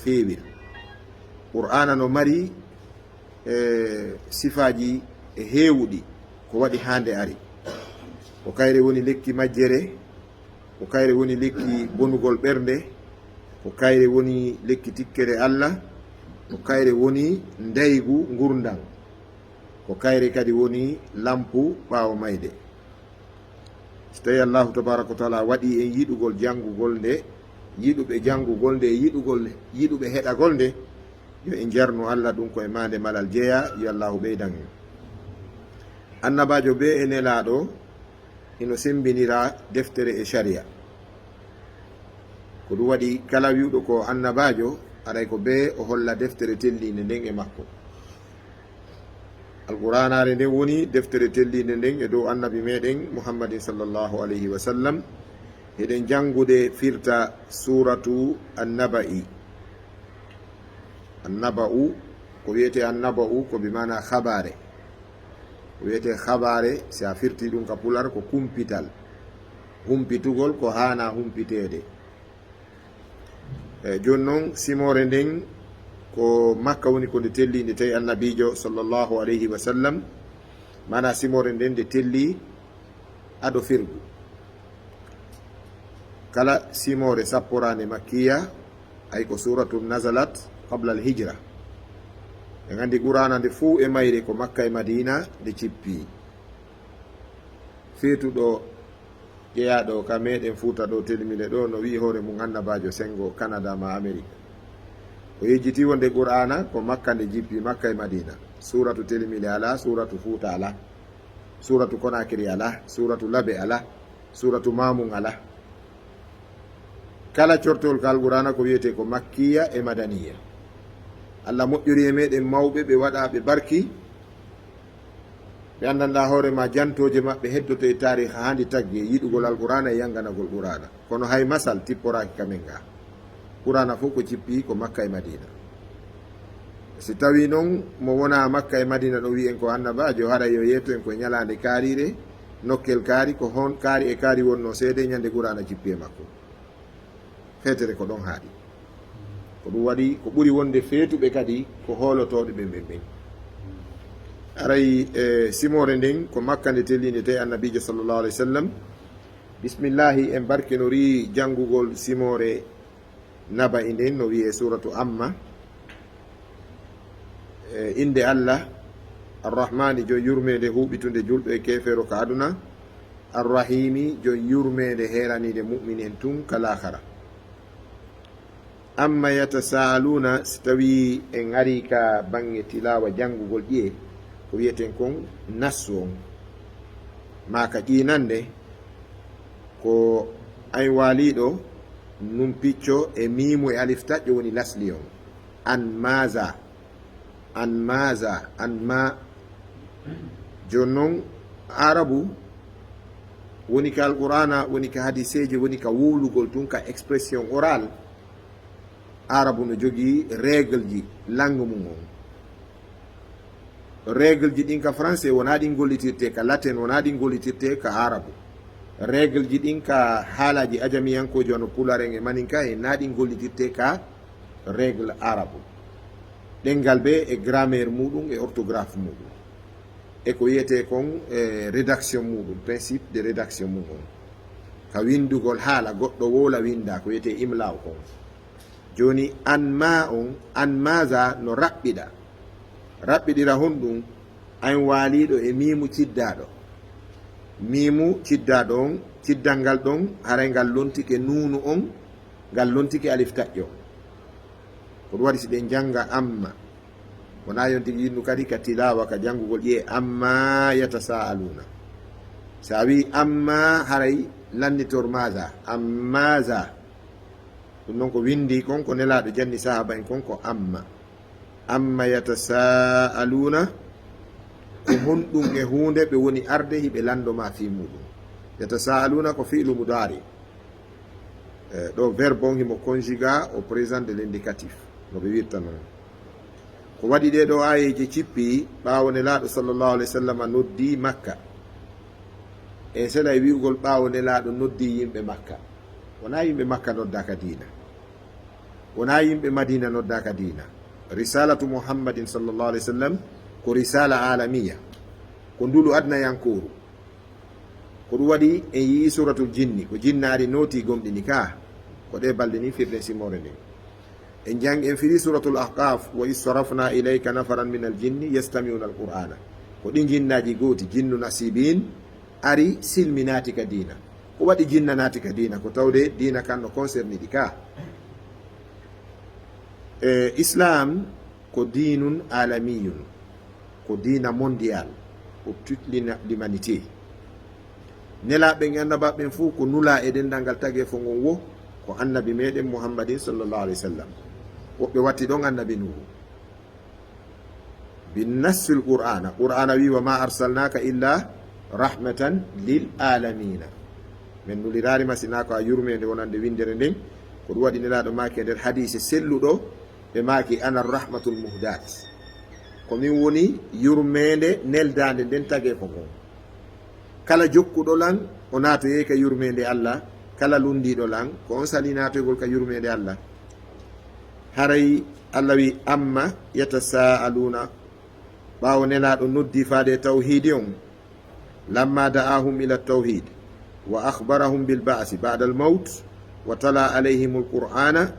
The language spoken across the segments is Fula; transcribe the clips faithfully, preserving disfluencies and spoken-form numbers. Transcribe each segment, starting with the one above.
heewir. Qur'aana no mari e sifaaji e heewuɗi ko waɗi haa nde ari. Ko kayre woni lekki majjere, ko kayre woni lekki bonugol ɓernde, ko kayre woni lekki tikkere Alla, ko kayre woni ndaygu ngurndan, ko kayre kadi woni lampu ɓaawo mayde. Si tawii Allaahu tabaaraka wa taala waɗii en yiɗugol janngugol nde, yiɗuɓe janngugol nde, yiɗugol, yiɗuɓe heɗagol nde, yo en jarnu Alla, ɗum ko e maande malal jeyaa, yo Allaahu ɓeydan en. Annabaajo bee e nelaaɗo hino semmbinira deftere e sariya. Ko ɗum waɗi kala wi'uɗo ko annabaajo, aray ko bee o holla deftere telliinde nden e makko. Alqur'aanaare nden woni deftere telliinde nden e dow annabi meɗen Muhammadin sallallahu alayhi wa sallam. Hiɗen janngude firta suuratu Annaba'i. Annaba'u, ko wi'etee annaba'u ko bi maana habaare. Ko wi'etee habaare, si a firti ɗum ka pular ko kumpital. Humpitugol ko haanaa humpiteede. E, jooni non, simoore nden ko Makka woni ko nde telli, nde tawi Annabiijo sallallahu alayhi wa sallam, maana simoore nden nde telli ado firgu. Kala simoore sapporaande Makkiya, ay ko suuratu nazalat qabla al-hijra. En anndi Qur'aana nde fuu e mayre ko Makka e Madiina nde cippi. Feetuɗo jeyaaɗo ka meɗen Fuuta ɗo, Telmile ɗo, no wi'i hoore mum annabaajo senngo Canada maa Amerique. O yejjiti wonde Qur'aana ko Makka nde jippi, Makka e Madiina. Suuratu Telmile alaa, suuratu Fuuta alaa, suuratu Konaakiri alaa, suuratu Labe alaa, suuratu Maamun alaa. Kala cortowol ka Alqur'aana ko wi'etee ko Makkiya e Madaniya. Alla moƴƴori e meɗen mawɓe, ɓe waɗaaɓe barki, ɓe anndanɗaa hoore maa jantooje maɓɓe heddoto e taariha haa ndi tagge, yiɗugol Alqur'aana e yannganagol Qur'aana. Kono hay masal tipporaaki ka men gaa. Qur'aana fof ko cippi ko Makka e Madiina. Si tawii non mo wonaa Makka e Madiina ɗo wi'en ko annabaajo, haray yo yeeto en ko e ñalaande kaariire, nokkel kaari, ko hon kaari e kaari wonnoo seede ñande Qur'aana cippi e makko. Feetere ko ɗon haaɗi. Ko ɗum waɗi ko ɓuri wonde feetuɓe kadi ko hoolotooɓe ɓen ɓen ɓen. Aray, e, simoore nden ko Makka nde telli, nde tawi Annabiijo sallallahu alayhi wa sallam, bismillahi, en barkinorii janngugol simoore Naba'i nden, no wi'ee suuratu Amma. E innde Alla, Arrahmaani, jom yurmeende huuɓitunde julɓe e keefeero ka aduna, Arrahiimi, jom yurmeende heeraniinde mu'mini en tun ka laakara. Amma yatasaaluuna, si tawii en arii ka baŋŋe tilaawa janngugol ɗiye, ko wi'eten kon nassu on, maa ka ƴiinannde, ko ayn waaliiɗo, nun picco e miimu e alif taƴƴo woni lasli on. An maaza, an maaza, an ma. Jooni non, Aarabu woni ka Alqur'aana, woni ka hadiseeje, woni ka wowlugol tun, ka expression orale. Aarabu no jogii règle ji langue mum on. Règle ji ɗin ka français wonaa ɗin gollitirtee, ka latin wonaa ɗin gollitirtee, ka aarabu. Règle ji ɗin ka haalaaji ajamiyankooji wano pulaar en e maninka en, naa ɗin gollitirtee ka règle aarabu. Ɗenngal bee e grammaire muuɗum e orthographe muuɗum. E ko wi'etee kon, e, rédaction muuɗum, principe de rédaction mum on. Ka winndugol haala, goɗɗo wowla winnda, ko wi'etee imlaaw kon. Jooni, an ma on, an maaza no raɓɓiɗa. Raɓɓiɗira honɗum? An waaliiɗo e miimu ciddaaɗo. Miimu ciddaaɗo on, ciddal ngal ɗon, haray ngal lontike nuunu on, ngal lontike alif taƴƴo. Ko ɗum waɗi si ɗen jannga amma. Wonaa yon tigi yinnu kadi ka tilaawa, ka janngugol ƴi'e, amma yatasaaluuna. Si a wi'i amma, haray lannitor maaza, an maaza. Ɗum non ko winndi kon, ko Nelaaɗo janni sahaaba en kon ko amma. Amma yatasaaluuna, ko honɗum e huunde ɓe woni arde hiɓe lanndo ma fii muuɗum. Yatasaaluuna ko fi'lu mudaari. Eh, ɗo verbe on himo conjuga au présent de l'indicatif, no ɓe wirta non. Ko waɗi ɗee ɗoo aayeeje cippi ɓaawo Nelaaɗo sallallahu alayhi wa sallam noddi Makka. En sela e wi'ugol ɓaawo Nelaaɗo noddi yimɓe Makka. Wonaa yimɓe Makka noddaa ka diina. Wonaa yimɓe Madiina noddaaka diina. Risalatu Muhammadin sallallahu alaihi wasallam ko risala alamiya, ko ndulu adnayankooru. Ko ɗum waɗi en yi'i suratul jinni, ko jinnaari nooti gomɗini ka. Ko ɗe balɗe ni firɗen simoore nden. En jang en firi suratul Ahqaf, wa is sarafna ilayka nafaran min al jinni yastami'una al qur'ana. Ko ɗi jinnaaji gooti, jinnu nasibin, ari silmi naati ka diina. Ko waɗi jinna naati ka diina, ko tawde diina kan no concerni ɗi ka. E Islam ko diinun alamiyun, ko diina mondial, pour toute l'ina-, l'humanité. Nelaaɓe ɓen, annabaaɓe ɓen fof ko nulaa e denndaangal tageefo ngon wo ko annabi meɗen Muhammadin sallallahu alaihi wasallam. Woɓɓe watti ɗon annabi Nuhu. Bin nassil Qur'ana. Qur'ana wi, "Wa ma arsalnaka illa rahmatan lil alamina." Men nuliraari ma sina ko a yurmeende wonande windere nden. Ko ɗum waɗi Nelaaɗo maaki e nder hadiise selluɗo, ɓe maaki, "Ana rahmatul muhdat." Ko min woni yurmeende neldaande nden tageefo ngon. Kala jokkuɗo lan, o naatoyey ka yurmeende Allah. Kala lunndiiɗo lan, ko on salii naatoygol ka yurmeende Allah. Haray Allah wi, "Amma yatasaaluna." Ɓaawo Nelaaɗo noddi faade e tawhiidi on, "Lamma da'ahum ila tawhid wa akhbarahum bil ba'si ba'da al mawt wa tala alayhim al qur'ana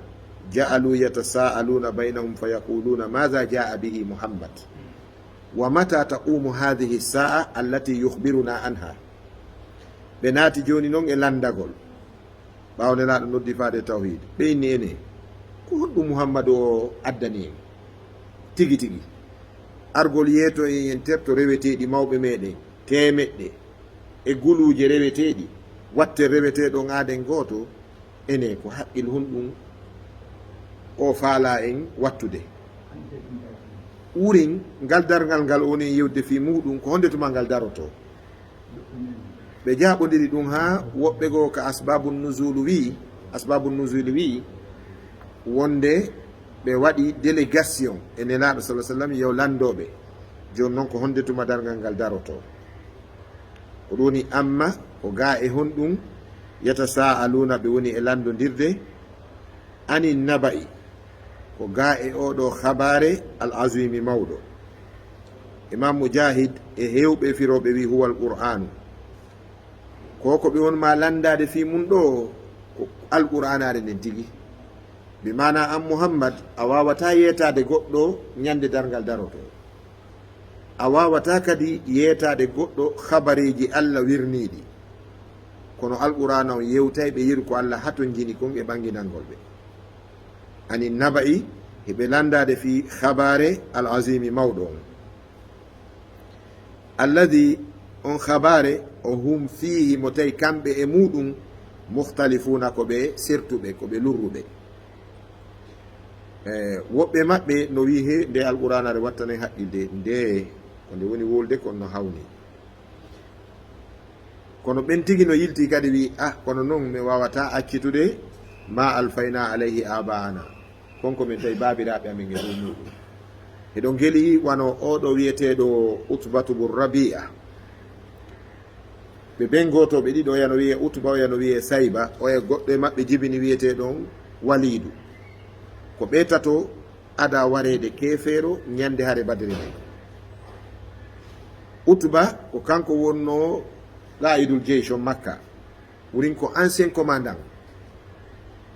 ja'alu yatasaaluna baynahum fa yaquluna madha ja'a bihi Muhammad wa mata taqumu hadhihi as-sa'a allati yukhbiruna anha." Ɓe naati jooni non e lanndagol. Ɓaawo Nelaaɗo noddi faade e tawhiid, ɓe inni ene, ko honɗum Muhammadu o addani en? Tigi tigi, argol yeeto en, en terto reweteeɗi mawɓe meɗen, teemeɗɗe, e guluuje reweteeɗi, watten reweteeɗo on aaden gooto, ene ko haqqil honɗum o faalaa en wattude? Wurin ngal darngal ngal o woni en yewde fii muuɗum, ko honde tuma ngal darotoo? Ɓe jaaɓondiri ɗum haa woɓɓe goo ka asbaabu nuzulu wi'i, asbaabu nuzulu wi'i wonde ɓe waɗi délégation e Nelaaɗo sallallahu alaihi wasallam yo lanndooɓe. Jooni non ko honde tuma darngal ngal darotoo? Ko ɗum woni amma ko gaa e honɗum yatasaaluna ɓe woni e lanndondirde ani naba'i, ko gaa e oo ɗoo habaare al azimi mawɗo. Imam Mujahid e heewɓe firooɓe wi huwa al qur'anu. Ko ko ɓe won ma lanndaade fii mum ɗoo ko alqur'anaare nden tigi. Bi maana an Muhammad, a waawataa yeetaade goɗɗo ñande darngal darotoo. A waawataa kadi yeetaade goɗɗo habareeji Allah wirniiɗi. Kono alqur'aana on yewtay ɓe yeru ko Allah hatonjini kon e ɓanginangol ɓe. Ani naba'i, hiɓe lanndaade fii habaare al azimi mawɗo on. Alladhi, on habaare, o hum fiihi, mo tawi kamɓe e muuɗum, mukhtalifuuna, ko ɓe sertuɓe, ko ɓe lurruɓe. E, woɓɓe maɓɓe no wi'i, he, nde alqur'aanaare wattanen haqqilde, nde, ko nde woni wolde, kono no hawni. Kono ɓen tigi no yilti kadi wi, ah, kono non mi waawataa accitude ma alfayna alayhi abaana. Kon ko min tawi baabiraaɓe amin e dow muuɗum. Hiɗon geli wano oo ɗoo wi'eteeɗo Utbatu bun Rabi'a. Ɓe ɓen gootooɓe ɗiɗo, oya no wi'e Utba, oya no wi'e Sayba, oya goɗɗo e maɓɓe jibini wi'eteeɗo on Waliidu. Ko ɓe tato ada wareede keefeero ñande hare Badri nden. Utba ko kanko wonnoo qaa'idul jeysh on Makka. Wurin ko ancien commandant.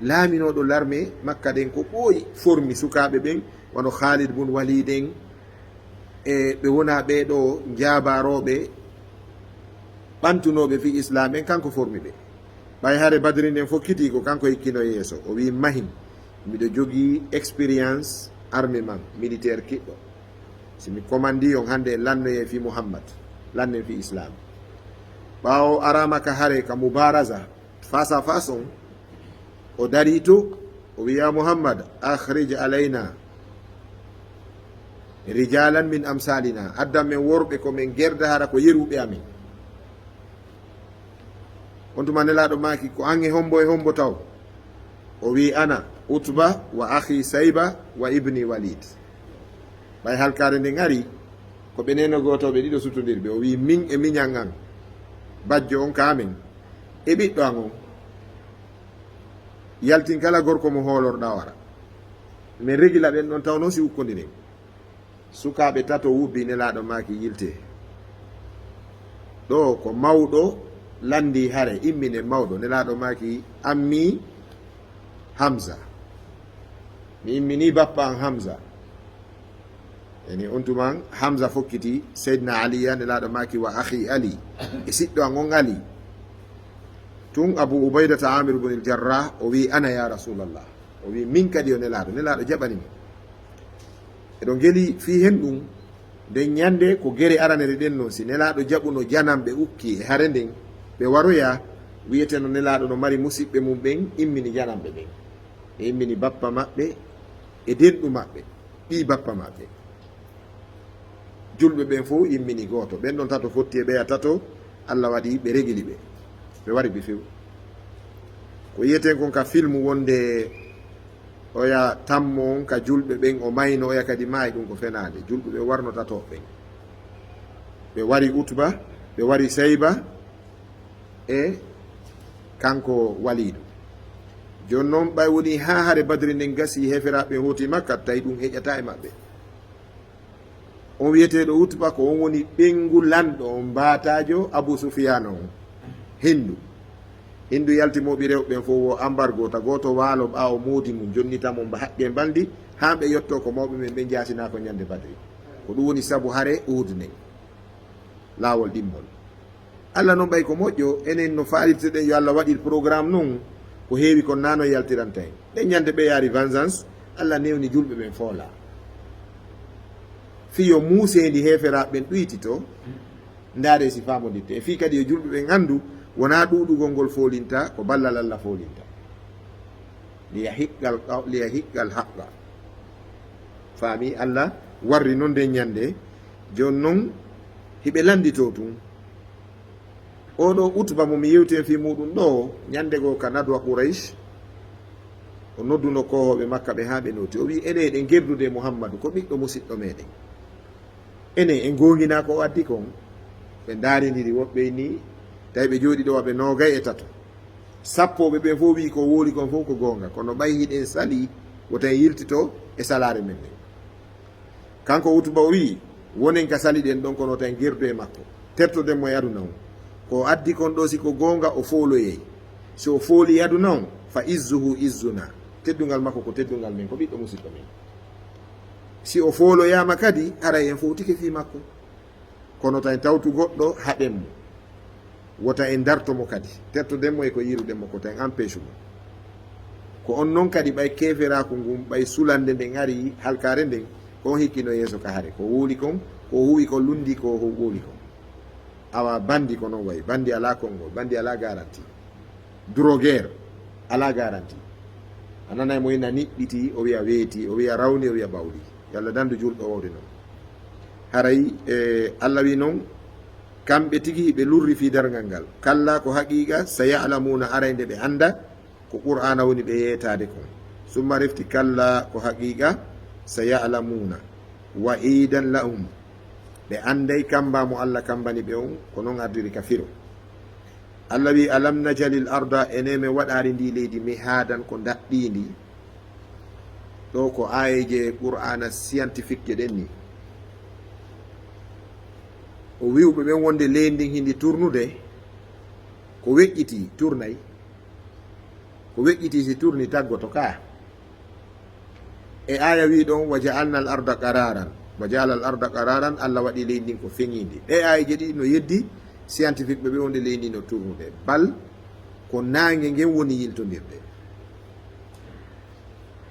Laaminooɗo l'armée Makka ɗen ko ɓooyi formi sukaaɓe ɓen, wano Khalid bun Walid en, e ɓe wona ɓee ɗoo njaabaarooɓe ɓantunooɓe fii Islam en, kanko formi ɓe. Ɓay hare Badri nden fokkiti ko kanko ikkino yeeso. O wi'i, "Mahin, miɗo jogii expérience armement militaire kiɗɗo. Si mi commandi on hannde en lannoyay fii Muhammad, lannen fii Islam." Ɓaawo araama ka hare ka mubaraza, face à face on, o darii to, o wi'i, "Ya Muhammad, akhrij alayna rijalan min amsalina, addan men worɓe ko men gerda hara ko yeruɓe amin." On tuma Nelaaɗo maaki, "Ko an e hombo e hombo taw?" O wi'i, "Ana Utba wa akhi Sayba wa ibni Walid." Ɓay halkaare nden ari, ko ɓe neno gootooɓe ɗiɗo sutondirɓe. O wi'i, "Min e miñan an, bajjo on ka amen, e ɓiɗɗo an on. Yaltin kala gorko mo hoolorɗaa wara." Min regila ɓen ɗon taw non si ukkodiren. Sukaaɓe tato wubbi, Nelaaɗo maaki yilte. Ɗo ko mawɗo lanndii hare, imminen mawɗo. Nelaaɗo maaki ammi Hamza. Mi imminii bappa an Hamza. Yani on tuman Hamza fokkiti Seydina Aliya, Nelaaɗo maaki wa akhi Ali. E siɗɗo an on Ali. Tun Abu Ubaydata Amir ibn al-Jarrah o wi ana ya Rasulallah. O wi min kadi yo Nelaaɗo. Nelaaɗo jaɓani mo. Eɗo ngeli fii hen ɗum. Nden ñande ko gere aranere ɗen non, si Nelaaɗo jaɓuno jananɓe ukki e hare nden, ɓe waroya, wiyeteno Nelaaɗo no mari musiɓɓe mum ɓen, immini jananɓe ɓen. Ɓe immini bappa maɓɓe e denɗu maɓɓe, ɓii bappa maɓɓe. Julɓe ɓen fof immini gooto. Ɓen ɗon tato fotti e ɓeya tato, Allah waɗi ɓe regili ɓe. Ɓe wari ɓe few. Ko yiyeten kon ka filmu wonde oya tammo on ka julɓe ɓen, o mayno, oya kadi maayi, ɗum ko fenaande. Julɓe ɓen warno tato ɓen. Ɓe wari Utba, ɓe wari Sayba, e kanko Waliidu. Jooni noon, ɓay woni haa hare Badri nden gasi, heeferaaɓe ɓen hooti Makka, tawi ɗum heƴataa e maɓɓe. On wiyeteeɗo Utba, ko on woni ɓeyngu lanɗo on mbaataajo Abu Sufyaana on, Hindu. Hindu yalti mooɓi rewɓe ɓen fof wo ambargo, ta gooto waalo ɓaawo moodi mum, jonnita mo mba haqqe mbalndi, haa ɓe yotto ko mawɓe men ɓen jaasinaa ko ñande Badri. Ko ɗum woni sabu hare Uhud nden. Laawol ɗimmol. Allah noon ɓay ko moƴƴo, enen no faalirteɗen yo Allah waɗir programme noon, ko heewi kon naa no yaltiranta en. Ɗen ñande ɓe yaari vengeance, Allah newni julɓe ɓen foola. Fii yo muuseendi heeferaaɓe ɓen ɗuytito, ndaare si faamondirte. E fii kadi yo julɓe ɓen anndu, wonaa ɗuuɗugol ngol foolinta, ko ballal Allah foolinta. Liyahiqqal qaw-, liyahiqqal haqqa. Faami, Allah warri noon nden ñande, jooni noon hiɓe lannditoo tun. Oo ɗoo Utba mo mi yewti en fii muuɗum ɗoo, ñande goo ka nadwa Quraysh, o nodduno koohooɓe Makka ɓe haa ɓe nooti. O wi'i, "Enen eɗen gerdude e Muhammadu, ko ɓiɗɗo musiɗɗo meɗen. Enen en goonginaa ko o addi kon." Ɓe ndaarindiri woɓɓe ni, tawi ɓe jooɗii ɗoo waɓe noogay e tato. Sappooɓe ɓen fof wi'i ko o wowli kon fof ko goonga, kono ɓay hiɗen salii, wota en yiltito e salaare men nden. Kanko Utba o wi'i, "Wonen ka saliɗen ɗon, kono wota en gerdu e makko. Tertoden mo e aduna on. Ko o addi kon ɗoo, si ko goonga, o fooloyey. Si o foolii aduna on, fa izzuhu izzuna. Teddungal makko ko teddungal men, ko ɓiɗɗo musiɗɗo men. Si o fooloyaama kadi, haray en fowtike fii makko. Kono ta en tawtu goɗɗo, haɗen mo. Wota en darto mo kadi. Tertoden mo e ko yiiruɗen mo ko, ta en empêche mo." Ko on non kadi ɓay keeferaaku ngun, ɓay sulande nden ari, halkaare nden, ko on hikkino yeeso ka hare. Ko wowli kon, ko huwi kon, lundi ko wowli kon. Awa bandi ko non wayi. Bandi alaa konngol, bandi alaa garanti. Droguer alaa garanti. A nanay mo ina niɓɓiti, o wiya weeti, o wiya rawni, o wiya bawli. Yo Allah dandu julɗo wowde non. Haray, e, Allah wi non, kamɓe tigi ɓe lurri fii darngal ngal. Kalla, ko haqiiqa, sa ya'lamuuna, aray nde ɓe annda ko Qur'aana woni ɓe yeetaade kon. Summa refti, kalla, ko haqiiqa, sa ya'lamuuna, wa iidan lahum, ɓe annday kamba mo Allah kambani ɓe on, ko non ardiri ka firo. Allah wi, "Alam najalil arda, ene men waɗaari ndi leydi mihaadan ko ndaɗɗiindi." Ɗo ko aayeeje Qur'aana scientifique je ɗen ni. O wi'uɓe ɓen wonde leydi ndin hindi turnude, ko weƴƴiti turnay, ko weƴƴiti si turni taggoto ka. E aaya wi ɗon, "Wa ja'alna al arda qararan." Wa ja'ala al arda qararan, Allah waɗi leydi ndin ko feŋiindi. Ɗe aayeeje ɗiɗi no yeddi scientifique ɓe ɓe wonde leydi ndin no turnude. Bal ko naange ngen woni yiltondirde.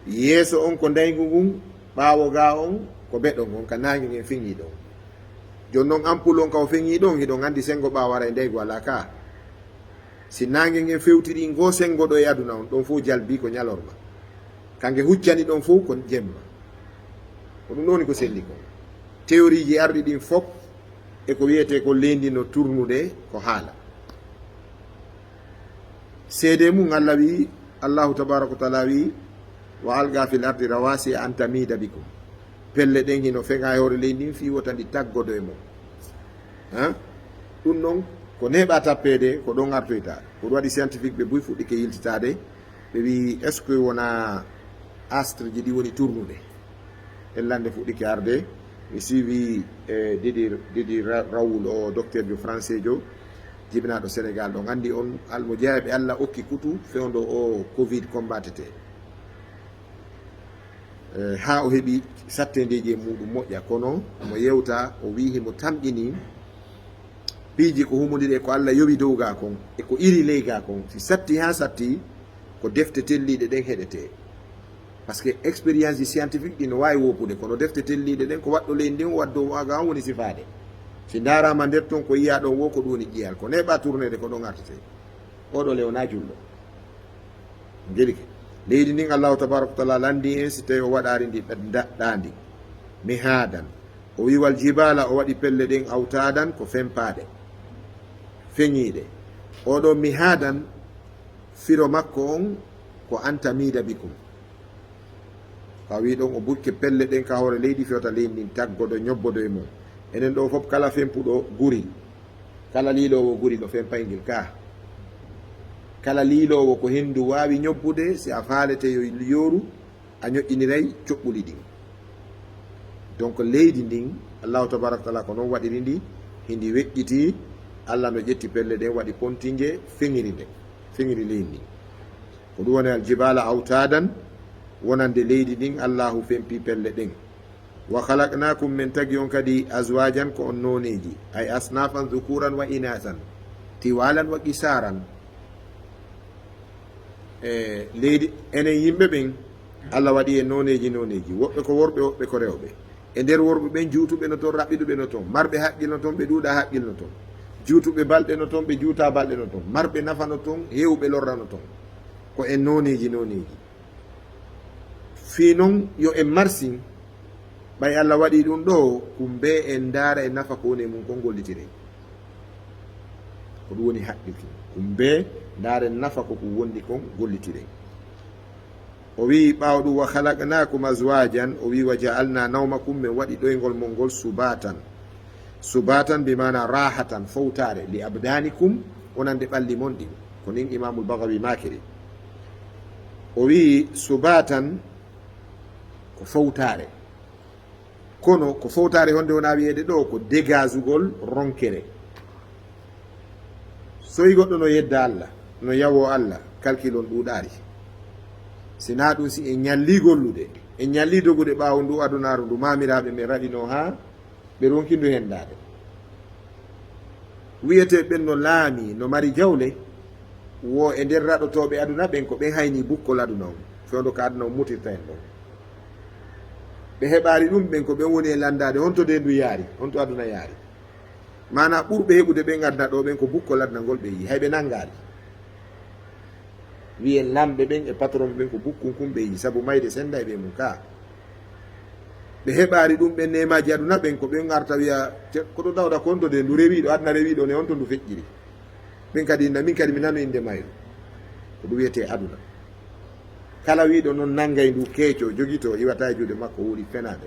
Yeeso on ko ndaygu ngun, ɓaawo ga on ko beɗo ngon, ka naange ngen feŋi ɗon. Jooni non ampoule on ka o feŋi ɗon, hiɗon anndi senngo ɓaawo ara e ndaygu alaa ka. Si naange ngen fewtiri ngo senngo ɗo e aduna on, ɗon fof jalbi ko ñalorma. Ka nge huccani ɗon fof ko jemma. Ko ɗum ɗo woni ko selli kon. Théorie ji arɗi ɗin fof e ko wiyetee ko leydi no turnude ko haala. Seede mum, Allah wi, Allahu tabaraka wa taala wi, "Wa alqa fil ardi rawasiya an tamida bikum." Pelle ɗen hino feŋa e hoore leydi ndin fii wota ndi taggodo e mon. Han? Ɗum ɗon ko neeɓa tappeede, ko ɗon artoyta. Ko ɗum waɗi scientifique ɓe buy fuɗɗike yiltitaade. Ɓe wi, "Est-ce que wona Astre ji ɗi woni tournude. Ella nde fuɗɗike arde, mi suivi e Didi, Didi Ra- Raoul, o docteur jo français jo, jibinaaɗo Sénégal ɗon. Anndi on almo jeyaa ɓe Allah okki kutu fewndo o covid combatete. Eh, haa o heɓi sattendeeji e muɗum moƴƴa, kono omo yewta, o wiyi himo tamƴini piiji ko humondiri e ko Allah yowi dow gaa kon e ko iri ley gaa kon. Si satti haa satti, ko defte telliiɗe ɗen heɗetee. Parce que expérience ji scientifique ɗi no waawi woppude, kono defte telliiɗe ɗen ko waɗɗo leydi ndin, waɗɗo waaga on woni sifaade. Si ndaaraama nder ton, ko yiyaa ɗon wo ko ɗum woni ƴiyal, ko neeɓa tourneede, ko ɗon artetee. Oɗo le wonaa julɗo. Ngelike. Leydi ndin Allahu tabaraka wa taala lanndi en si tawi o waɗaari ndi daɗɗaandi. Mihaadan. O wi'i wal jibaala, o waɗi pelle ɗen awtaadan, ko fempaaɗe, feŋiiɗe. Oɗo mihaadan, firo makko on ko anta miida bikum. Ka wi ɗon o bukke pelle ɗen ka hoore leydi, fewta leydi ndin, taggodo, ñobbodo e mum. Enen ɗo fof, kala fempuɗo guri, kala liiloowo guri no fempay ngel ka. Kala liiloowo ko henndu waawi ñobbude, si a faalete yo yooru, a ñoƴƴiniray coɓɓuli ɗin. Donc leydi ndin, Allahu tabaraka wa taala ko non waɗiri ndi, hindi weƴƴiti, Allah no ƴetti pelle ɗen, waɗi pontinge, feŋiri nde, feŋiri leydi ndin. Ko ɗum woni al jibala awtadan, wonande leydi ndin, Allahu fempi pelle ɗen. Wa khalaqnakum, min tagi on kadi, azwajan, ko on nooneeji, ay asnafan, dhukuran wa inasan, tiwalan wa qisaran. E leydi, enen yimɓe ɓen, Allah waɗi en nooneeji nooneeji, woɓɓe ko worɓe, woɓɓe ko rewɓe. E nder worɓe ɓen, juutuɓe no ton, raɓɓiɗuɓe no ton, marɓe haqqil no ton, ɓe ɗuuɗa haqqil no ton. Juutuɓe balɗe no ton, ɓe juuta balɗe no ton, marɓe nafa no ton, heewɓe lorra no ton. Ko en nooneeji nooneeji. Fii non yo en marsin, ɓay Allah waɗi ɗum ɗo, kumbee en ndaara e nafa ko woni e mum kon, gollitiren. Ko ɗum woni haqqilki. Kumbee ndaaren nafa ko ko wondi kon, gollitiren. O wi'i ɓaawo ɗum, "Wa khalaqnakum azwajan," o wi'i, "Wa ja'alna nawmakum," min waɗi ɗoyngol mon ngol, "subatan." Subatan bi maana rahatan, fowtaare, "li abdanikum," wonande ɓalli mon ɗin. Ko nin Imamul Bagawi maakiri. O wi'i, "Subatan," ko fowtaare. Kono ko fowtaare honde wona wi'eede ɗo? Ko dégagugol ronkere. So yi goɗɗo no yedda Allah, no yawoo Allah, calcul on ɗuuɗaari. Si naa ɗum, si en ñallii gollude, en ñallii dogude ɓaawo ndu adunaaru ndu maamiraaɓe men raɗinoo haa ɓe ronki ndu hendaade. Wi'etee ɓen no laami, no mari jawle, wo e nder raɗotooɓe aduna ɓen, ko ɓen hayni bukkol aduna on, fewndo ka aduna on mutirta en ɗon. Ɓe heɓaari ɗum ɓen, ko ɓen woni e lanndaade honto de ndu yaari, honto aduna yaari. Maanaa ɓurɓe heɓude ɓen aduna ɗo ɓen, ko bukkol aduna ngol ɓe yi'i, hay ɓe nanngaali. Wi'en lamɓe ɓen e patron ɓen ko bukkun kun ɓe yi'i, sabu mayde sennda e ɓe mum ka. Ɓe heɓaari ɗum ɓen neemaaji aduna ɓen, ko ɓen arta wi'a, "Ce-, ko ɗo Dawda ko honto de ndu rewiiɗo, aduna rewiiɗo ne honto ndu feƴƴiri?" Ɓen kadi inna, "Min kadi mi nano innde mayru." Ko ɗum wiyetee aduna. Kala wi'uɗo non nanngay ndu keeco, jogito, iwata e juuɗe makko, woodi fenaande.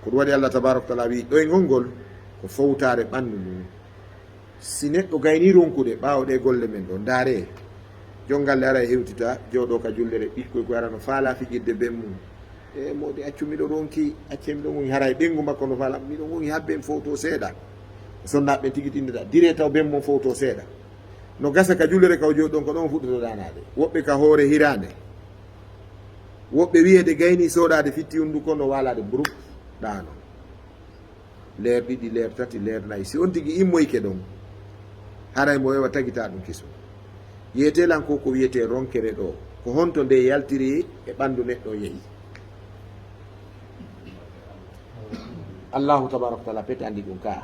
Ko ɗum waɗi Allah tabaaraka wa taala wi'i, ɗoyngol ngol ko fowtaare ɓanndu ndun. Si neɗɗo gaynii ronkude ɓaawo ɗee golle men ɗoo, ndaaree, jom galle ara e hewtita, jooɗoo ka jullere, ɓikkoy koy ara no faalaa fijirde ben mum. "E moodi, accu miɗo ronki, acce miɗo ronki." Haray ɓeyngu makko no faalaa, "Miɗo ronki, haa ben fowto seeɗa." Sonnaaɓe ɓen tigi tindata, "Diree taw ben mon fowto seeɗa." No gasa ka jullere ka o jooɗi ɗon, ko ɗon o fuɗɗoto ɗaanaade. Woɓɓe ka hoore hiraande. Woɓɓe wi'eede gaynii sooɗaade fitti hunnduko, no waalaade burup, ɗaano. Leer ɗiɗi, leer tati, leer nayi. Si on tigi immoyke ɗon, haray mo wewa tagita ɗum kesum. Yeetee lan ko ko wiyetee ronkere ɗo. Ko honto nde yaltiri e ɓanndu neɗɗo yehi? Allahu tabaaraka wa taala pete anndi ɗum ka.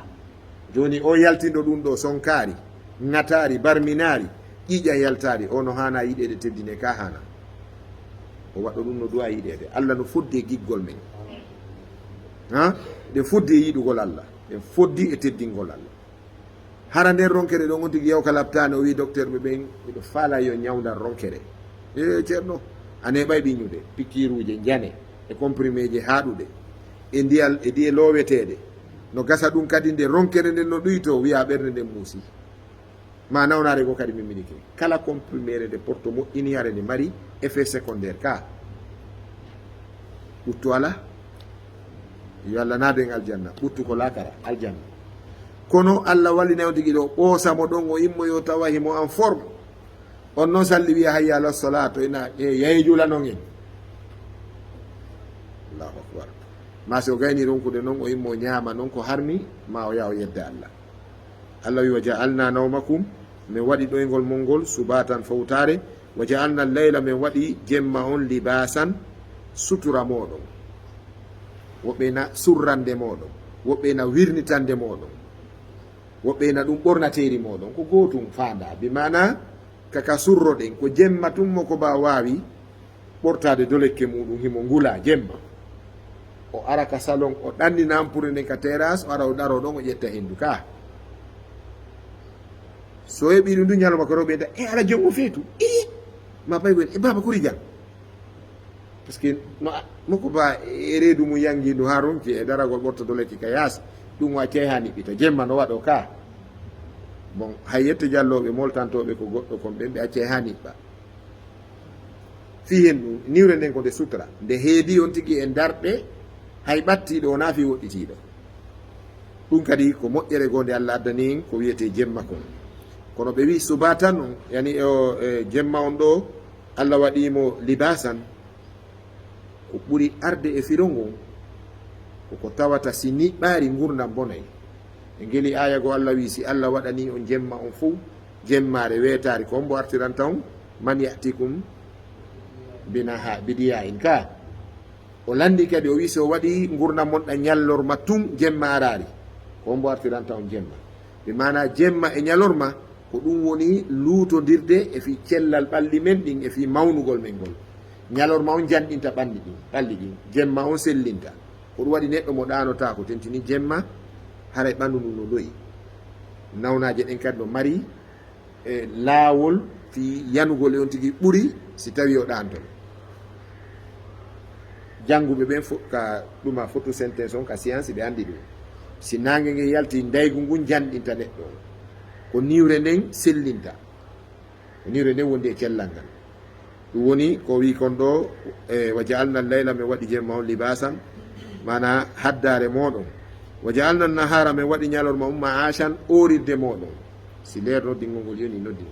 Jooni o yaltindo ɗum ɗo sonkaari, ŋataari, barminaari, ƴiiƴan yaltaari, o no haana yiɗeede teddine ka haana. O waɗɗo ɗum no du'a yiɗeede. Allah no foddi e giggol men. Ha? Ɗe foddi e yiɗugol Allah. Ɗe foddi e teddingol Allah. Hara nder ronkere ɗon on tigi yaw ka laptaani, o wi'i dokteer ɓe ɓen, "Miɗo faalaa yo ñawndan ronkere." "E ceerno, a neeɓay ɓiñude, pikiiruuje, njane, e komprimeeje haaɗuɗe, e ndiyal, e diye looweteeɗe." No gasa ɗum kadi nde ronkere nden no ɗuytoo, wi'a ɓernde nden muusi. Ma nawnaare goo kadi min miɗi ke. Kala comprimere nde porto moƴƴini, hare nde mari effet secondaire ka. Ɓuttu ala. Yo Allah naadu en aljanna. Ɓuttu ko laakara, aljanna. Kono Allah wallina on tigi ɗo, ɓoosa mo ɗon, o immoyo tawa himo en forme. On non salli wiya hayya ala sola to ina e yaye jula non en. Allahu akbar. Ma si o gayni ronkude non, o immo ñaama non ko harmi, ma o yaa o yedda Allah. Allah wi, "Wa ja'alna nawmakum," min waɗi ɗoyngol mon ngol, "subatan," fowtaare, "wa ja'alna layla," min waɗi jemma on, "libasan," sutura mooɗon. Woɓɓe na surrande mooɗon, woɓɓe na wirnitande mooɗon, woɓɓe na ɗum ɓornateeri mooɗon. Ko gootum faanda, bi maana ka ka surroɗen, ko jemma tun mo ko ba waawi ɓortaade dolekke muɗum, himo ngula jemma. O ara ka salon, o ɗannina ampure nden ka terrasse, o ara o daro ɗon, o ƴetta hendu ka. So heɓi ɗum du ñalawma ko rewɓe ta, "E ala jom o feetu." E ma pay ko e baba kuri jam. Parce que no a-, moko ba e reedu mum yangi ndu haa ronki e daragol ɓorta dolekke ka yaasi. Ɗum o accay haa niɓɓita. Jemma no waɗo ka. Bon, hay yette jallooɓe moltantooɓe ko goɗɗo kon ɓen ɓe accay haa niɓɓa. Fii hen ɗum, niwre nden ko nde sutra. Nde heedi on tigi e darɗe, hay ɓattiiɗo wonaa fii woɗɗitiiɗo. Ɗum kadi ko moƴƴere goo nde Allah addani en ko wiyetee jemma kon. Kono ɓe wi'i subatan on, yani o, e, jemma on ɗo, Allah waɗii mo libasan. Ko ɓuri arde e firo ngon, ko ko tawata si niɓɓaari ngurndan bonay. E ngeli aaya goo Allah wi'i, si Allah waɗanii on jemma on fow, jemmaare weetaari, ko hombo artiranta on? "Man ya'tikum binaha-, bidiya'in" ka. O lanndi kadi, o wi'i, si o waɗi ngurndan mon ɗan ñallorma tun, jemma araari, ko hombo artiranta on jemma? Bi maana jemma e ñalorma, ko ɗum woni luutondirde e fii cellal ɓalli men ɗin, e fii mawnugol men ngol. Ñalorma on janɗinta ɓanndi ɗin, ɓalli ɗin, jemma on sellinta. Ko ɗum waɗi neɗɗo mo ɗaanotaako, tentini jemma, haray ɓanndu ndun no lo'i. Nawnaaje ɗen kadi no mari, e, laawol fii yanugol e on tigi ɓuri si tawii o ɗaanto. Jannguɓe ɓen fo-, ka ɗuma photosynthèse on, ka science, ɓe anndi ɗum. Si naange ngen yalti, ndaygu ngun janɗinta neɗɗo on. Ko niwre nden sellinta. Ko niwre nden wondi e cellal ngal. Ɗum woni ko wii kon ɗo, e, "Wa ja'alna layla," min waɗi jemma on, "libasan," maana haddaare mooɗon. "Wa ja'alna nahara," min waɗi ñalorma on, "ma'ashan," oorirde mooɗon. Si leer noddingol ngol yoni noddingol.